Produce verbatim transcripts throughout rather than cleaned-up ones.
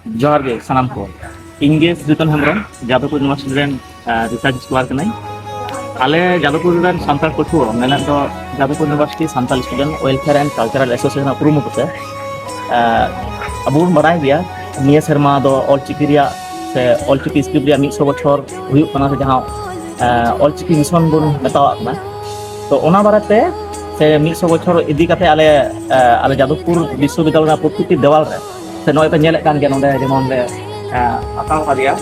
ᱡᱚᱦᱟᱨ ᱜᱮ ᱥᱟᱱᱟᱢ ᱠᱚ᱾ ᱤᱧ ᱜᱮ ᱥᱤᱫᱩᱛᱚᱱ ᱦᱮᱢᱵᱨᱚᱢ, ᱡᱟᱫᱚᱵᱯᱩᱨ ᱤᱭᱩᱱᱤᱵᱷᱟᱨᱥᱤᱴᱤ ᱨᱮᱱ ᱨᱤᱥᱟᱨᱪ ᱥᱠᱚᱞᱟᱨ ᱠᱟᱹᱱᱟᱹᱧ᱾ ᱟᱞᱮ ᱡᱟᱫᱚᱵᱯᱩᱨ ᱨᱮᱱ ᱥᱟᱱᱛᱟᱲ ᱯᱟᱹᱴᱷᱩᱣᱟᱹ, ᱢᱮᱱᱮᱫ ᱫᱚ Jadavpur university Santal student welfare and cultural association ᱟᱜ ᱠᱩᱨᱩᱢᱩᱴᱩ ᱛᱮ, ᱟᱵᱚ ᱵᱚᱱ ᱵᱟᱲᱟᱭ ᱜᱮᱭᱟ, ᱱᱤᱭᱟᱹ ᱥᱮᱨᱢᱟ ᱫᱚ ᱚᱞᱪᱤᱠᱤ ᱨᱮᱭᱟᱜ ᱥᱮ ᱚᱞᱪᱤᱠᱤ ᱥᱠᱨᱤᱯᱴ ᱨᱮᱭᱟᱜ ᱢᱤᱫᱥᱚ ᱵᱚᱪᱷᱚᱨ ᱦᱩᱭᱩᱜ ᱠᱟᱱᱟ, ᱥᱮ ᱡᱟᱦᱟᱸ ᱚᱞᱪᱤᱠᱤ ᱢᱤᱥᱚᱱ ᱵᱚᱱ ᱢᱮᱛᱟᱣᱟᱜ ᱠᱟᱱᱟ᱾ ᱛᱚ, ᱚᱱᱟ ᱵᱟᱨᱮᱛᱮ ᱥᱮ ᱢᱤᱫᱥᱚ ᱵᱚᱪᱷᱚᱨ ᱤᱫᱤ ᱠᱟᱛᱮ ᱟᱞᱮ ᱟᱞᱮ ᱡᱟᱫᱚᱵᱯᱩᱨ ᱵᱤᱥᱥᱚᱵᱤᱫᱽᱫᱟᱞᱚᱭ ᱨᱮᱱᱟᱜ ᱯᱨᱚᱛᱤᱴᱤ ᱫᱮᱣᱟᱞ ᱨᱮ, ᱥᱮ ᱱᱚᱜᱼᱚᱭ ᱯᱮ ᱧᱮᱞᱮᱫ ᱠᱟᱱ ᱜᱮᱭᱟ, ᱱᱚᱰᱮ ᱡᱮᱢᱚᱱ ᱞᱮ ᱟᱸᱠᱟᱣ ᱠᱟᱫᱮᱭᱟ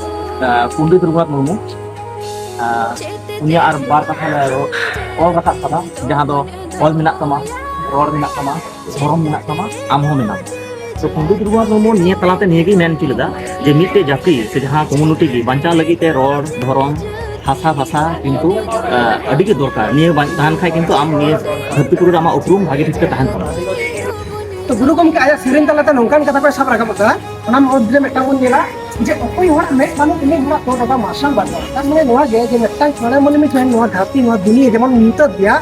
ᱯᱚᱱᱰᱤᱛ ᱨᱚᱜᱷᱩᱱᱟᱛᱷ ᱢᱩᱨᱢᱩ᱾ ᱩᱱᱤᱭᱟᱜ ᱟᱨ ᱵᱟᱨ ᱠᱟᱛᱷᱟ ᱞᱮ ᱚᱞ ᱨᱟᱠᱟᱵ ᱠᱟᱫᱟ, ᱡᱟᱦᱟᱸ ᱫᱚ "ᱚᱞ ᱢᱮᱱᱟᱜ ᱛᱟᱢᱟ, ᱨᱚᱲ ᱢᱮᱱᱟᱜ ᱛᱟᱢᱟ, ᱫᱷᱚᱨᱚᱢ ᱢᱮᱱᱟᱜ ᱛᱟᱢᱟ, ᱟᱢ ᱦᱚᱸ ᱢᱮᱱᱟᱢ᱾" ᱛᱚ, ᱯᱚᱱᱰᱤᱛ ᱨᱚᱜᱷᱩᱱᱟᱛᱷ ᱢᱩᱨᱢᱩ ᱱᱤᱭᱟᱹ ᱛᱟᱞᱟᱛᱮ ᱱᱤᱭᱟᱹᱜᱮᱭ ᱢᱮᱱ ᱦᱚᱪᱚ ᱞᱮᱫᱟ ᱡᱮ ᱢᱤᱫᱴᱮᱡ ᱡᱟᱹᱛᱤ ᱥᱮ ᱡᱟᱦᱟᱸ ᱠᱚᱢᱩᱱᱤᱴᱤ ᱜᱮ ᱵᱟᱧᱪᱟᱣ ᱞᱟᱹᱜᱤᱫ ᱛᱮ ᱨᱚᱲ, ᱫᱷᱚᱨᱚᱢ, ᱵᱷᱟᱥᱟ ᱵᱷᱟᱥᱟ ᱠᱤᱱᱛᱩ ᱟᱹᱰᱤ ᱜᱮ ᱫᱚᱨᱠᱟᱨ᱾ ᱱᱤᱭᱟᱹ ᱵᱟᱝ ᱛᱟᱦᱮᱱ ᱠᱷᱟᱡ ᱠᱤᱱᱛᱩ ᱟᱢ ᱱᱤᱭᱟᱹ ᱫᱷᱟᱹᱨᱛᱤ ᱯᱩᱨᱤ ᱨᱮ ᱟᱢᱟᱜ ᱩᱯᱨᱩᱢ ᱵᱷᱟᱜᱮ ᱴᱷᱤᱠ ᱛᱮ ᱛᱟᱦᱮᱱ ᱛᱟᱢᱟ᱾ ᱛᱚ, ᱜᱩᱨᱩ ᱜᱚᱢᱠᱮ ᱟᱭᱟᱜ ᱥᱮᱨᱮᱧ ᱛᱟᱞᱟᱛᱮ ᱱᱚᱝᱠᱟᱱ ᱠᱟᱛᱷᱟ ᱠᱚᱭ ᱥᱟᱵ ᱨᱟᱠᱟᱵ ᱟᱠᱟᱫᱟ, ᱚᱱᱟ ᱢᱩᱫᱽᱨᱮ ᱢᱤᱫᱴᱟᱝ ᱵᱚᱱ ᱧᱮᱞᱟ ᱡᱮ ᱚᱠᱚᱭ ᱦᱚᱲᱟᱜ ᱢᱮᱫ ᱵᱟᱹᱱᱩᱜ, ᱩᱱᱤ ᱦᱚᱲᱟᱜ ᱛᱚ ᱫᱟᱫᱟ ᱢᱟᱨᱥᱟᱞ ᱵᱟᱹᱱᱩᱜᱼᱟ᱾ ᱛᱟᱨ ᱢᱟᱱᱮ ᱱᱚᱣᱟ ᱜᱮ ᱡᱮ ᱢᱤᱫᱴᱟᱝ ᱪᱮᱬᱮ ᱢᱟᱹᱱᱢᱤ ᱴᱷᱮᱱ ᱱᱚᱣᱟ ᱫᱷᱟᱹᱨᱛᱤ, ᱱᱚᱣᱟ ᱫᱩᱱᱤᱭᱟᱹ ᱡᱮᱢᱚᱱ ᱧᱩᱛᱟᱹᱛ ᱜᱮᱭᱟ,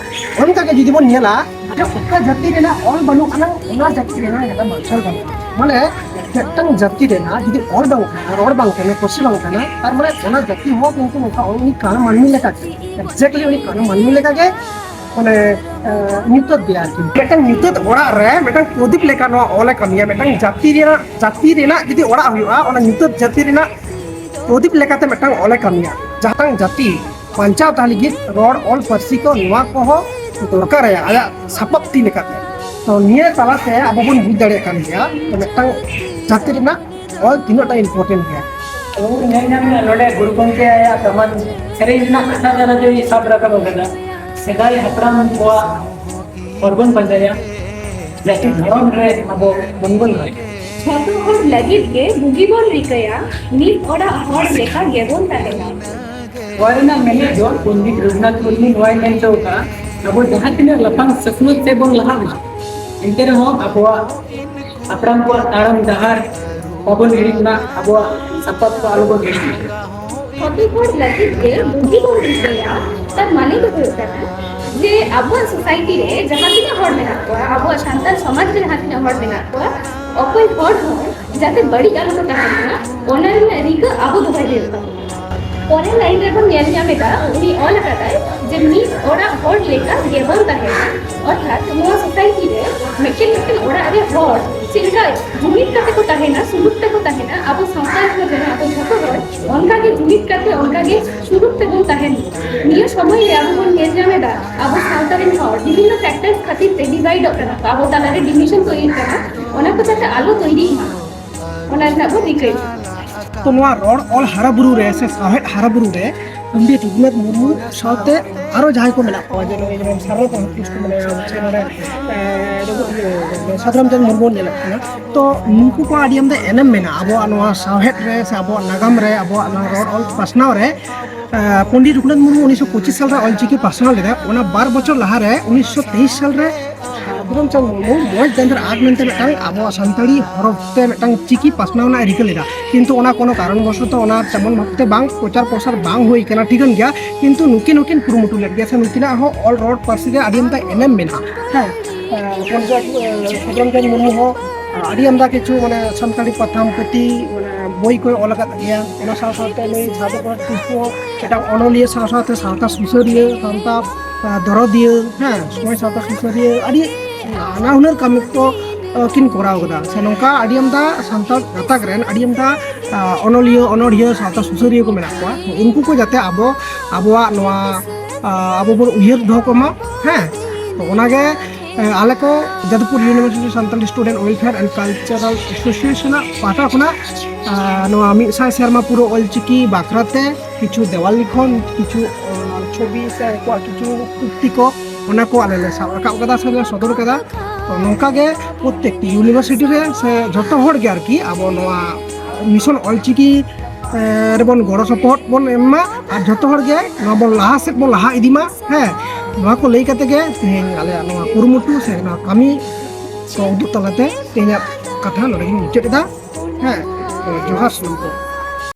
ᱚᱱᱠᱟ ᱜᱮ ᱡᱩᱫᱤ ᱵᱚᱱ ᱧᱮᱞᱟ ᱡᱮ ᱚᱠᱟ ᱡᱟᱹᱛᱤ ᱨᱮᱱᱟᱜ ᱚᱞ ᱵᱟᱹᱱᱩᱜ ᱟᱱᱟᱝ, ᱚᱱᱟ ᱡᱟᱹᱛᱤ ᱨᱮᱱᱟᱜ ᱫᱟᱫᱟ ᱢᱟᱨᱥᱟᱞ ᱵᱟᱹᱱᱩᱜᱼᱟ᱾ ᱢᱟᱱᱮ ᱢᱤᱫᱴᱟᱝ ᱡᱟᱹᱛᱤ ᱨᱮᱱᱟᱜ ᱡᱩᱫᱤ ᱚᱞ ᱵᱟᱝ ᱛᱟᱦᱮᱱᱟ, ᱨᱚᱲ ᱵᱟᱝ ᱛᱟᱦᱮᱱᱟ, ᱛᱟᱨ ᱢᱟᱱᱮ ᱚᱱᱟ ᱡᱟᱹᱛᱤ ᱦᱚᱸ ᱠᱤᱱᱛᱩ ᱱᱚᱝᱠᱟ ᱩᱱᱤ ᱠᱟᱱᱟ ᱢᱟᱹᱱᱢᱤ ᱞᱮᱠᱟᱜᱮ, exactly ᱩᱱᱤ ᱠᱟᱱᱟ ᱢᱟᱹᱱᱢᱤ ᱞᱮᱠᱟᱜᱮ, ᱢᱟᱱᱮ ᱧᱩᱛᱟᱹᱛ ᱜᱮᱭᱟ ᱟᱨᱠᱤ᱾ ᱢᱤᱫᱴᱟᱝ ᱧᱩᱛᱟᱹᱛ ᱚᱲᱟᱜ ᱨᱮ ᱢᱤᱫᱴᱟᱝ ᱯᱨᱚᱫᱤᱯ ᱞᱮᱠᱟ ᱱᱚᱣᱟ ᱚᱞᱮ ᱠᱟᱹᱢᱤᱭᱟ᱾ ᱢᱤᱫᱴᱟᱝ ᱡᱟᱹᱛᱤ ᱨᱮᱱᱟᱜ, ᱡᱟᱹᱛᱤ ᱨᱮᱱᱟᱜ ᱡᱩᱫᱤ ᱚᱲᱟᱜ ᱦᱩᱭᱩᱜᱼᱟ, ᱚᱱᱟ ᱧᱩᱛᱟᱹᱛ ᱡᱟᱹᱛᱤ ᱨᱮᱱᱟᱜ ᱯᱨᱚᱫᱤᱯ ᱞᱮᱠᱟᱛᱮ ᱢᱤᱫᱴᱟᱝ ᱚᱞᱮ ᱠᱟᱹᱢᱤᱭᱟ᱾ ᱡᱟᱦᱟᱸ ᱡᱟᱹᱛᱤ ᱵᱟᱧᱪᱟᱣ ᱛᱟᱦᱮᱸ ᱞᱟᱹᱜᱤᱫ ᱨᱚᱲ, ᱚᱞ, ᱯᱟᱹᱨᱥᱤ ᱠᱚ, ᱱᱚᱣᱟ ᱠᱚᱦᱚᱸ ᱫᱚᱨᱠᱟᱨᱟᱭᱟ ᱟᱭᱟᱜ ᱥᱟᱯᱟᱵ ᱛᱤ ᱞᱮᱠᱟᱛᱮ᱾ ᱛᱚ, ᱱᱤᱭᱟᱹ ᱛᱟᱞᱟᱛᱮ ᱟᱵᱚ ᱵᱚᱱ ᱵᱩᱡᱽ ᱫᱟᱲᱮᱭᱟᱜ ᱠᱟᱱ ᱜᱮᱭᱟ ᱛᱚ, ᱢᱤᱫᱴᱟᱝ ᱡᱟᱹᱛᱤ ᱨᱮᱱᱟᱜ ᱚᱞ ᱛᱤᱱᱟᱹᱜ ᱴᱟ important ᱜᱮᱭᱟ᱾ ᱟᱵᱚ ᱵᱚᱱ ᱧᱮᱞ ᱧᱟᱢ ᱮᱫᱟ ᱱᱚᱰᱮ ᱜᱩᱨᱩ ᱜᱚᱢᱠᱮ ᱟᱭᱟᱜ ᱫᱟᱢᱟᱱ ᱥᱮᱨᱮᱧ ᱨᱮᱱᱟᱜ ᱠᱟᱛᱷᱟ ᱡᱟᱦᱟᱸ ᱡᱮ ᱥᱟᱵ ᱨᱟᱠᱟᱵ ᱟᱠᱟᱫᱟ, ᱥᱮᱫᱟᱭ ᱦᱟᱯᱲᱟᱢ ᱠᱚᱣᱟᱜ ᱦᱚᱨ ᱵᱚᱱ ᱯᱟᱸᱡᱟᱭᱟ, ᱡᱟᱹᱛᱤ ᱫᱷᱚᱨᱚᱢ ᱨᱮ ᱟᱵᱚ ᱵᱚᱱ ᱵᱚᱱ ᱨᱚᱦᱚᱭᱟ᱾ ᱡᱷᱚᱛᱚ ᱦᱚᱲ ᱞᱟᱹᱜᱤᱫ ᱜᱮ ᱵᱩᱜᱤ ᱵᱚᱱ ᱨᱤᱠᱟᱹᱭᱟ, ᱢᱤᱫ ᱚᱲᱟᱜ ᱦᱚᱲ ᱞᱮᱠᱟ ᱜᱮᱵᱚᱱ ᱛᱟᱦᱮᱱᱟ᱾ ᱱᱚᱣᱟ ᱨᱮᱱᱟᱜ ᱢᱮᱱᱮᱫ ᱫᱚ ᱯᱚᱱᱰᱤᱛ ᱨᱚᱜᱷᱩᱱᱟᱛᱷ ᱢᱩᱨᱢᱩ ᱱᱚᱣᱟᱭ ᱢᱮᱱ ᱦᱚᱪᱚ ᱟᱠᱟᱫᱼᱟ, ᱟᱵᱚ ᱡᱟᱦᱟᱸ ᱛᱤᱱᱟᱹᱜ ᱞᱟᱯᱷᱟᱝ ᱥᱤᱠᱷᱱᱟᱹᱛ ᱥᱮᱫ ᱵᱚᱱ ᱞᱟᱦᱟᱜ ᱢᱟ, ᱮᱱᱛᱮ ᱨᱮᱦᱚᱸ ᱟᱵᱚᱣᱟᱜ ᱦᱟᱯᱲᱟᱢ ᱠᱚᱣᱟᱜ ᱛᱟᱲᱟᱢ ᱰᱟᱦᱟᱨ ᱵᱟᱵᱚᱱ ᱦᱤᱲᱤᱧ ᱢᱟ, ᱟᱵᱚᱣᱟᱜ ᱥᱟᱯᱟᱵ ᱠᱚ ᱟᱞᱚ ᱵᱚᱱ ᱦᱤᱲᱤᱧ ᱢᱟ᱾ ᱡᱷᱚᱛᱚ ᱦᱚᱲ ᱞᱟᱹᱜᱤᱫ ᱜᱮ ᱵᱩᱜᱤ ᱵᱚᱱ ᱨᱤᱠᱟᱹᱭᱟ, ᱛᱟᱨ ᱢᱟᱱᱮ ᱫᱚ ᱦᱩᱭᱩᱜ ᱠᱟᱱᱟ ᱡᱮ ᱟᱵᱚᱣᱟᱜ ᱥᱳᱥᱟᱭᱴᱤ ᱨᱮ ᱡᱟᱦᱟᱸ ᱛᱤᱱᱟᱹᱜ ᱦᱚᱲ ᱢᱮᱱᱟᱜ ᱠᱚᱣᱟ, ᱟᱵᱚᱣᱟᱜ ᱥᱟᱱᱛᱟᱲ ᱥᱚᱢᱟᱡᱽ ᱨᱮ ᱡᱟᱦᱟᱸ ᱛᱤᱱᱟᱹᱜ ᱦᱚᱲ ᱢᱮᱱᱟᱜ ᱠᱚᱣᱟ, ᱚᱠᱚᱭ ᱦᱚᱲ ᱦᱚᱸ ᱡᱟᱛᱮ ᱵᱟᱹᱲᱤᱡ ᱟᱞᱚ ᱠᱚ ᱛᱟᱦᱮᱱ ᱢᱟ, ᱚᱱᱟ ᱨᱮᱱᱟᱜ ᱨᱤᱠᱟᱹ ᱟᱵᱚ ᱫᱚᱦᱚᱭ ᱦᱩᱭᱩᱜ ᱛᱟᱵᱚᱱᱟ᱾ ᱯᱚᱨᱮᱨ ᱞᱟᱭᱤᱱ ᱨᱮᱵᱚᱱ ᱧᱮᱞ ᱧᱟᱢ ᱮᱫᱟ, ᱩᱱᱤ ᱚᱞ ᱟᱠᱟᱫᱟᱭ ᱡᱮ ᱢᱤᱫ ᱚᱲᱟᱜ ᱦᱚᱲ ᱞᱮᱠᱟ ᱜᱮᱵᱚᱱ ᱛᱟᱦᱮᱱᱟ᱾ ᱚᱨᱛᱷᱟᱛ ᱱᱚᱣᱟ ᱥᱳᱥᱟᱭᱴᱤ ᱨᱮ ᱢᱤᱫᱴᱮᱱ ᱢᱤᱫᱴᱮᱱ ᱚᱲᱟᱜ ᱨᱮ ᱦᱚᱲ ᱪᱮᱫ ᱞᱮᱠᱟ ᱡᱩᱢᱤᱫ ᱠᱟᱛᱮ ᱠᱚ ᱛᱟᱦᱮᱱᱟ, ᱥᱩᱞᱩᱠ ᱛᱮᱠᱚ ᱛᱟᱦᱮᱱᱟ, ᱟᱵᱚ ᱥᱟᱶᱛᱟ ᱨᱮᱦᱚᱸ ᱡᱮᱱᱚ ᱟᱵᱚ ᱡᱷᱚᱛᱚ ᱦᱚᱲ ᱚᱱᱠᱟ ᱜᱮ ᱡᱩᱢᱤᱫ ᱠᱟᱛᱮ ᱚᱱᱠᱟ ᱜᱮ ᱥᱩᱞᱩᱠ ᱛᱮᱵᱚᱱ ᱛᱟᱦᱮᱱ᱾ ᱱᱤᱭᱟᱹ ᱥᱚᱢᱚᱭ ᱨᱮ ᱟᱵᱚ ᱵᱚᱱ ᱧᱮᱞ ᱧᱟᱢ ᱮᱫᱟ, ᱟᱵᱚ ᱥᱟᱶᱛᱟ ᱨᱮᱱ ᱦᱚᱲ ᱵᱤᱵᱷᱤᱱᱱᱚ ᱯᱷᱮᱠᱴᱟᱨᱥ ᱠᱷᱟᱹᱛᱤᱨ ᱛᱮ ᱰᱤᱵᱷᱟᱭᱤᱰᱚᱜ ᱠᱟᱱᱟ ᱠᱚ, ᱟᱵᱚ ᱛᱟᱞᱟᱨᱮ ᱰᱤᱵᱷᱤᱡᱚᱱ ᱛᱚᱭᱨᱤᱜ ᱠᱟᱱᱟ, ᱚᱱᱟ ᱠᱚ ᱡᱟᱛᱮ ᱟᱞᱚ ᱛᱚᱭᱨᱤᱜ ᱢᱟ, ᱚᱱᱟ ᱨᱮᱱᱟᱜ ᱵᱚᱱ ᱨᱤᱠᱟᱹᱭ ᱢᱟ᱾ ᱛᱚ ᱱᱚᱣᱟ ᱨᱚᱲ ᱚᱞ ᱦᱟᱨᱟᱵᱩᱨᱩ ᱨᱮ ᱥᱮ ᱥᱟᱶᱦᱮᱫ ᱦᱟᱨᱟᱵᱩᱨᱩ ᱨᱮ ᱯᱚᱱᱰᱤᱛ ᱨᱚᱜᱷᱩᱱᱟᱛᱷ ᱢᱩᱨᱢᱩ ᱥᱟᱶᱛᱮ ᱟᱨᱚ ᱡᱟᱦᱟᱸᱭ ᱠᱚ ᱢᱮᱱᱟᱜ ᱠᱚᱣᱟ, ᱡᱮ ᱱᱚᱜᱼᱚᱭ ᱡᱮᱢᱚᱱ ᱥᱟᱨᱱᱟ ᱯᱨᱚᱥᱟᱫᱽ ᱠᱤᱥᱠᱩ ᱢᱮᱱᱟᱭᱟ, ᱥᱮ ᱱᱚᱰᱮ, ᱮ, ᱨᱚᱜᱷᱩ-, ᱤᱭᱟᱹ, ᱥᱟᱫᱷᱩᱨᱟᱢ ᱪᱟᱸᱫᱽ ᱢᱩᱨᱢᱩ ᱧᱮᱞᱚᱜ ᱠᱟᱱᱟ᱾ ᱛᱚ ᱱᱩᱠᱩ ᱠᱚᱣᱟᱜ ᱟᱹᱰᱤ ᱟᱢᱫᱟ ᱮᱱᱮᱢ ᱢᱮᱱᱟᱜᱼᱟ ᱟᱵᱚᱣᱟᱜ ᱱᱚᱣᱟ ᱥᱟᱶᱦᱮᱫ ᱨᱮ ᱥᱮ ᱟᱵᱚᱣᱟᱜ ᱱᱟᱜᱟᱢ ᱨᱮ, ᱟᱵᱚᱣᱟᱜ ᱱᱚᱣᱟ ᱨᱚᱲ ᱚᱞ ᱯᱟᱥᱱᱟᱣ ᱨᱮ᱾ ᱮ, ᱯᱚᱱᱰᱤᱛ ᱨᱚᱜᱷᱩᱱᱟᱛᱷ ᱢᱩᱨᱢᱩ ᱩᱱᱤᱥᱥᱚ ᱯᱚᱸᱪᱤᱥ ᱥᱟᱞ ᱨᱮ ᱚᱞᱪᱤᱠᱤ ᱯᱟᱥᱱᱟᱣ ᱞᱮᱫᱟ᱾ ᱚᱱᱟ ᱵᱟᱨ ᱵᱚᱪᱷᱚᱨ ᱞᱟᱦᱟᱨᱮ ᱩᱱᱤᱥᱥᱚ ᱛᱮᱭᱤᱥ ᱥᱟᱞ ᱨᱮ ᱥᱟᱫᱷᱩᱨᱟᱢ ᱪᱟᱸᱫᱽ ᱢᱩᱨᱢᱩ ᱢᱚᱸᱡᱽ ᱫᱟᱸᱫᱷᱮᱨ ᱟᱸᱠ ᱢᱮᱱᱛᱮ ᱢᱤᱫᱴᱟᱝ ᱟᱵᱚᱣᱟᱜ ᱥᱟᱱᱛᱟᱲᱤ ᱦᱚᱨᱚᱯ ᱛᱮ ᱢᱤᱫᱴᱟᱝ ᱪᱤᱠᱤ ᱯᱟᱥᱱᱟᱣ ᱨᱮᱱᱟᱜ ᱮ ᱨᱤᱠᱟᱹ ᱞᱮᱫᱟ, ᱠᱤᱱᱛᱩ ᱚᱱᱟ ᱠᱳᱱᱳ ᱠᱟᱨᱚᱱ ᱵᱚᱥᱚᱛᱚ ᱚᱱᱟ ᱛᱮᱢᱚᱱ ᱵᱷᱟᱵᱛᱮ ᱵᱟᱝ ᱯᱨᱚᱪᱟᱨ ᱯᱨᱚᱥᱟᱨ ᱵᱟᱝ ᱦᱩᱭ ᱠᱟᱱᱟ, ᱴᱷᱤᱠᱟᱹᱱ ᱜᱮᱭᱟ᱾ ᱠᱤᱱᱛᱩ ᱱᱩᱠᱤᱱ ᱦᱚᱸᱠᱤᱱ ᱠᱩᱨᱩᱢᱩᱴᱩ ᱞᱮᱫ ᱜᱮᱭᱟ, ᱥᱮ ᱱᱩᱠᱤᱱᱟᱜ ᱦᱚᱸ ᱚᱞ ᱨᱚᱲ ᱯᱟᱹᱨᱥᱤ ᱨᱮ ᱟᱹᱰᱤ ᱟᱢᱫᱟ ᱮᱱᱮᱢ ᱢᱮᱱᱟᱜᱼᱟ᱾ ᱦᱮᱸ, ᱮ, ᱯᱚᱱᱰᱤᱛ ᱥᱟᱫᱷᱩᱨᱟᱢ ᱪᱟᱸᱫᱽ ᱢᱩᱨᱢᱩ ᱦᱚᱸ ᱟᱹᱰᱤ ᱟᱢᱫᱟ ᱠᱤᱪᱷᱩ ᱢᱟᱱᱮ ᱥᱟᱱᱛᱟᱲᱤ ᱯᱟᱛᱷᱟᱢ ᱯᱩᱛᱷᱤ ᱢᱟᱱᱮ ᱵᱳᱭ ᱠᱚᱭ ᱚᱞ ᱟᱠᱟᱫ ᱜᱮᱭᱟ᱾ ᱚᱱᱟ ᱥᱟᱶ ᱥᱟᱶᱛᱮ ᱱᱩᱭ ᱥᱟᱫᱷᱩ ᱯᱨᱚᱥᱟᱫᱽ ᱠᱤᱥᱠᱩ ᱦᱚᱸ ᱢᱤᱫᱴᱟᱝ ᱚᱱᱚᱞᱤᱭᱟᱹ ᱥᱟᱶ ᱥᱟᱶᱛᱮ ᱥᱟᱶᱛᱟ ᱥᱩᱥᱟᱹᱨᱤᱭᱟᱹ, ᱥᱟᱶᱛᱟ, ᱟ, ᱫᱚᱨᱚᱫᱤᱭᱟᱹ, ᱦᱮᱸ, ᱥᱚᱢᱟᱡᱽ ᱥᱟᱶᱛᱟ ᱥᱩᱥᱟᱹᱨᱤᱭᱟᱹ, ᱟᱹᱰᱤ ᱱᱟᱱᱟ ᱦᱩᱱᱟᱹᱨ ᱠᱟᱹᱢᱤ ᱠᱚ, ᱟ, ᱠᱤᱱ ᱠᱚᱨᱟᱣ ᱠᱟᱫᱟ᱾ ᱥᱮ ᱱᱚᱝᱠᱟ ᱟᱹᱰᱤ ᱟᱢᱫᱟ ᱥᱟᱱᱛᱟᱲ ᱜᱟᱛᱟᱠ ᱨᱮᱱ ᱟᱹᱰᱤ ᱟᱢᱫᱟ, ᱟ, ᱚᱱᱚᱞᱤᱭᱟᱹ, ᱚᱱᱚᱲᱦᱤᱭᱟᱹ, ᱥᱟᱶᱛᱟ ᱥᱩᱥᱟᱹᱨᱤᱭᱟᱹ ᱠᱚ ᱢᱮᱱᱟᱜ ᱠᱚᱣᱟ, ᱩᱱᱠᱩ ᱠᱚ ᱡᱟᱛᱮ ᱟᱵᱚ, ᱟᱵᱚᱣᱟᱜ ᱱᱚᱣᱟ, ᱟ, ᱟᱵᱚ ᱵᱚᱱ ᱩᱭᱦᱟᱹᱨ ᱫᱚᱦᱚ ᱠᱚᱢᱟ᱾ ᱦᱮᱸ, ᱛᱚ ᱚᱱᱟᱜᱮ, ᱮ, ᱟᱞᱮ ᱠᱚ ᱡᱟᱫᱩᱯᱩᱨ University Santali Student Welfare and Cultural Association ᱟᱜ ᱯᱟᱦᱴᱟ ᱠᱷᱚᱱᱟᱜ, ᱟ, ᱱᱚᱣᱟ ᱢᱤᱫ ᱥᱟᱭ ᱥᱮᱨᱢᱟ ᱯᱩᱨᱟᱹ ᱚᱞᱪᱤᱠᱤ ᱵᱟᱠᱷᱨᱟᱛᱮ ᱠᱤᱪᱷᱩ ᱫᱮᱣᱟᱞ ᱞᱤᱠᱷᱚᱱ, ᱠᱤᱪᱷᱩ, ᱟ, ᱪᱷᱚᱵᱤ ᱥᱮ ᱟᱠᱚᱣᱟᱜ ᱠᱤᱪᱷᱩ ᱩᱠᱛᱤ ᱠᱚ, ᱚᱱᱟ ᱠᱚ ᱟᱞᱮ ᱞᱮ ᱥᱟᱵ ᱨᱟᱠᱟᱵ ᱠᱟᱫᱟ ᱥᱮ ᱞᱮ ᱥᱚᱫᱚᱨ ᱠᱟᱫᱟ᱾ ᱛᱚ ᱱᱚᱝᱠᱟ ᱜᱮ ᱯᱨᱚᱛᱛᱮᱠᱴᱤ university ᱨᱮ ᱥᱮ ᱡᱷᱚᱛᱚ ᱦᱚᱲ ᱜᱮ ᱟᱨᱠᱤ ᱟᱵᱚ ᱱᱚᱣᱟ ᱢᱤᱥᱚᱱ ᱚᱞᱪᱤᱠᱤ, ᱮ, ᱨᱮᱵᱚᱱ ᱜᱚᱲᱚ ᱥᱚᱯᱚᱦᱚᱫ ᱵᱚᱱ ᱮᱢ ᱢᱟ ᱟᱨ ᱡᱷᱚᱛᱚ ᱦᱚᱲ ᱜᱮ ᱱᱚᱣᱟ ᱵᱚᱱ ᱞᱟᱦᱟ ᱥᱮᱫ ᱵᱚᱱ ᱞᱟᱦᱟ ᱤᱫᱤ ᱢᱟ᱾ ᱦᱮᱸ, ᱱᱚᱣᱟ ᱠᱚ ᱞᱟᱹᱭ ᱠᱟᱛᱮ ᱜᱮ ᱛᱮᱦᱮᱧ ᱟᱞᱮᱭᱟᱜ ᱱᱚᱣᱟ ᱠᱩᱨᱩᱢᱩᱴᱩ ᱥᱮ ᱱᱚᱣᱟ ᱠᱟᱹᱢᱤ ᱠᱚ ᱩᱫᱩᱜ ᱛᱟᱞᱟᱛᱮ ᱛᱮᱦᱮᱧᱟᱜ ᱠᱟᱛᱷᱟ ᱱᱚᱰᱮ ᱜᱤᱧ ᱢᱩᱪᱟᱹᱫ ᱮᱫᱟ᱾ ᱦᱮᱸ, ᱛᱚ ᱡᱚᱦᱟᱨ ᱥᱟᱱᱟᱢ ᱠᱚ᱾